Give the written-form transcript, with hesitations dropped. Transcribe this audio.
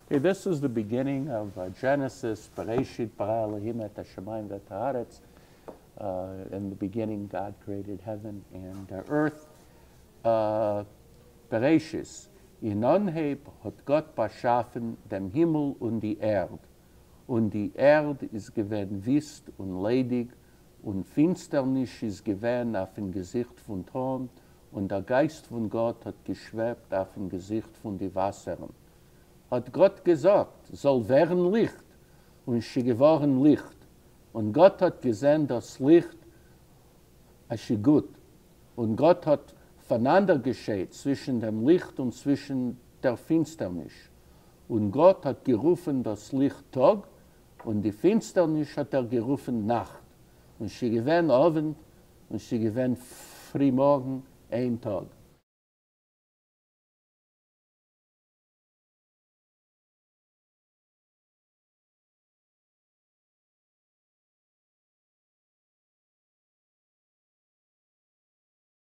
Okay, this is the beginning of Genesis, בראשית ברא אלהים את השמים ואת הארץ. In the beginning, God created heaven and earth. בראשית, אין אָנהייב האָט גאָט באַשאַפֿן דעם הימל און די ערד. און די ערד איז געווען וויסט און ליידיק, און פֿינצטערניש איז געווען אויפֿן געזיכט פֿון תּהום, און דער גייסט פֿון גאָט האָט געשוועבט אויפֿן געזיכט פֿון די וואַסערן. האָט גאָט געזאָגט, זאָל ווערן ליכט, און ס'איז געוואָרן ליכט. און גאָט האָט געזען דאָס ליכט, אַז ס'איז גוט. און גאָט האָט פֿאַנאַנדערגעשיידט צווישן דעם ליכט און צווישן דער פֿינצטערניש. און גאָט האָט גערופֿן דאָס ליכט טאָג, און די פֿינצטערניש האָט ער גערופֿן נאַכט. און ס'איז געווען אָוונט, און ס'איז געווען פֿרימאָרגן איין טאָג.